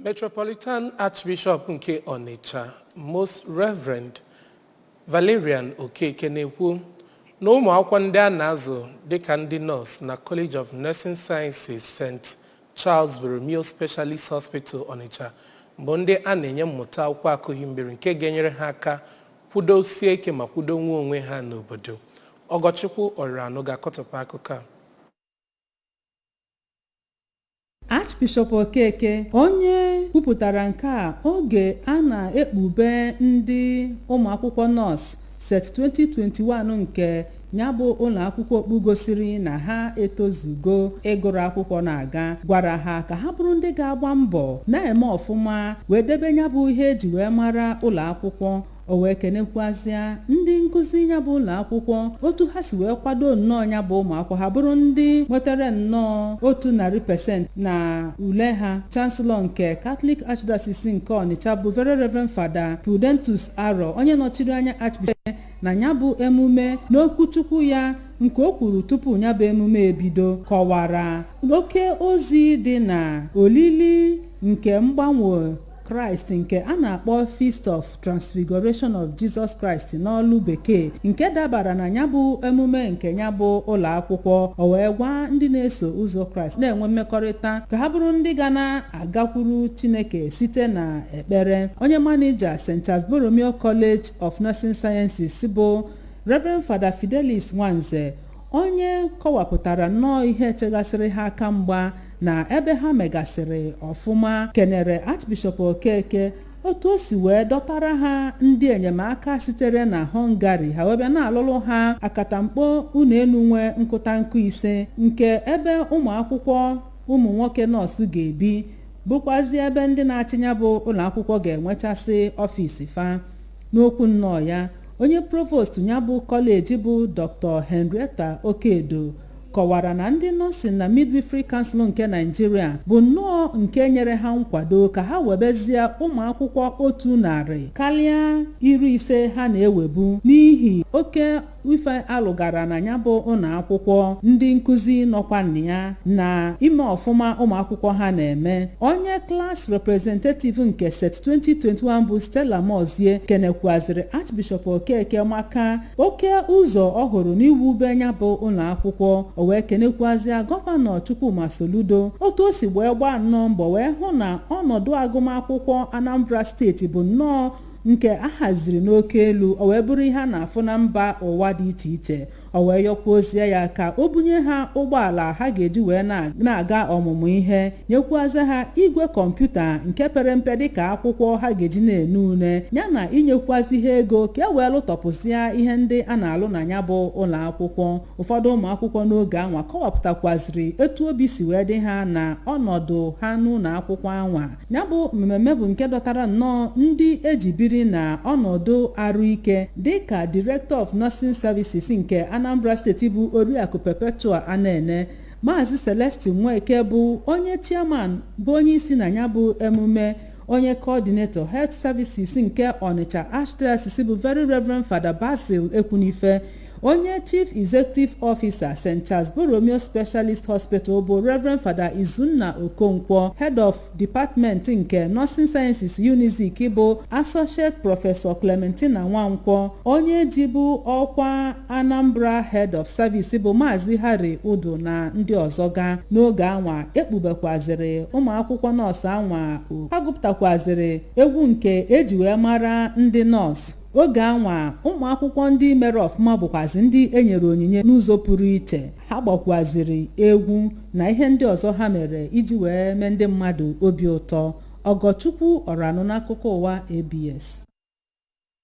Metropolitan Archbishop nke Onitsha, Most Reverend Valerian Okeke, na-ekwu na ụmụ akwụkwọ ndị a na-azụ dịka ndị nọọsụ na College of Nursing Sciences, St. Charles Borromeo Specialist Hospital, Onitsha, bụ ndị a na-enye mmụta akwụkwọ akụghị mmiri nke ga-enyere ha aka kwudosie ike ma kwudo nwe onwe ha n'obodo. Ọgọchukwu Ọranụ ga-akọtọpụ akụkọ a. Archbishop Okeke, onye kwupụtara nke a oge a na-ekpube ndị ụmụ akwụkwọ nọọsụ set 2021 nke ya bụ ụlọ akwụkwọ okpu gosiri na ha etozugo ịgụrụ akwụkwọ na-aga, gwara ha ka ha bụrụ ndị ga-agba mbọ na-eme ọfụma wee debe ya bụ ihe eji wee mara ụlọ akwụkwọ. O wee kenekwazịa ndị nkụzi ya bụ ụlọ akwụkwọ otu ha si wee kwado nnọọ ya bụ ụmụ akwụkwọ ha bụrụ ndị nwetara nnọọ 100% na ule ha. Chancellor nke Catholic Archdiocese nke Onitsha bụ Very Reverend Father Prudentus Aro, onye nọchiri anya Archbishop na ya bụ emume, n'okwuchukwu ya nke o kwuru tupu ya bụ emume ebido, kọwara oke ozi dị na olili nke mgbanwe Kraịst nke a na-akpọ Feast of Transfiguration of Jesus Christ n'ọlụ bekee, nke dabara na ya bụ emume nke ya bụ ụlọ akwụkwọ. O wee gwa ndị na-eso ụzọ Kraịst na-enwe mmekọrịta ka ha bụrụ ndị ga na-agakwuru Chineke site na ekpere. Onye manija St. Charles Borromeo College of Nursing Sciences bụ Reverend Father Fidelis Nwanze, onye kọwapụtara nnọọ ihe chegasịrị ha aka mgba na ebe ha megasịrị ọfụma, kenere Archbishop Okeke otu o si wee dọtara ha ndị enyemaka sitere na Hungary, ha wee bịa na-alụlụ ha akatamkpo ụlọ elu nwee nkụta nkụ ise nke ebe ụmụ akwụkwọ ụmụ nwoke nọọsụ ga-ebi, bụkwazi ebe ndị na-achị ya bụ ụlọ akwụkwọ ga-enwechasị ọfịs fa. N'okwu nnọọ ya, onye provost ya bụ kọleji bụ Dr. Henrietta Okedo kọwara na ndị Nursing na Midwifery Council nke Nigeria bụ nnọọ nke nyere ha nkwado ka ha webezie ụmụ akwụkwọ 150 karịa ha na-ewebu, n'ihi oke ife alụgara na ya bụ ụlọ akwụkwọ, ndị nkụzi nọkwa na ya na ime ọfụma ụmụ akwụkwọ ha na-eme. Onye class representative nke set 2021 bụ Stella Mozie kenekwaziri Archbishop Okeke maka oke ụzọ ọ hụrụ n'iwube ya bụ ụlọ akwụkwọ. O wee kenekwazịa Gọvanọ Chukwuma Soludo otu o si wee gbaa nnọọ mbọ wee hụ na ọnọdụ agụmakwụkwọ Anambra Steeti bụ nnọọ nke a haziri n'oke elu, o wee bụrụ ihe a na-afụ na mba ụwa dị iche iche. O wee yọkwuozie ya ka o bunye ha ụgbọala ha ga-eji wee na-aga ọmụmụ ihe, nyekwuazi ha igwe kọmputa nke pere mpe dịka akwụkwọ ha ga-eji na-ene ule, yana inyekwazi ha ego ka e wee lụtọpụsịa ihe ndị a na-alụ na ya bụ ụlọ akwụkwọ. Ụfọdụ ụmụ akwụkwọ n'oge anwa kọwapụtakwaziri etu obi si wee dị ha na ọnọdụ ha n'ụlọ akwụkwọ anwa. Ya bụ mmemme bụ nke dọtara nnọọ ndị eji biri na ọnọdụ arụike, dịka Director of Nursing Services nke Anambra Steeti bụ Oriakụ Perpetua Anene, Maazị Celestine Nweke bụ onye chairman, bụ onye isi na ya bụ emume, onye coordinator Health Services nke Onitsha Archdiocese bụ Very Reverend Father Basil Ekwunife, onye Chief Executive Officer St. Charles Borromeo Specialist Hospital bụ Reverend Father Izunna Okonkwo, Head of Department nke Nursing Sciences Unizik bụ Associate Professor Clementina Nwankwọ, onye jibu ọkwa Anambra Head of Service bụ Maazị Harry Udu na ndị ọzọ ga. N'oge anwa ekpubekwaziri ụmụ akwụkwọ nọọsụ anwa, ha gụpụtakwaziri egwu nke eji wee mara ndị nọọsụ. Oge anwa ụmụ akwụkwọ ndị mere ọfụma bụkwazi ndị enyere onyinye n'ụzọ pụrụ iche. Ha gbakwaziri egwu na ihe ndị ọzọ ha mere iji wee mee ndị mmadụ obi ụtọ. Ọgọchukwu Ọranụ n'akụkọ ụwa ABS.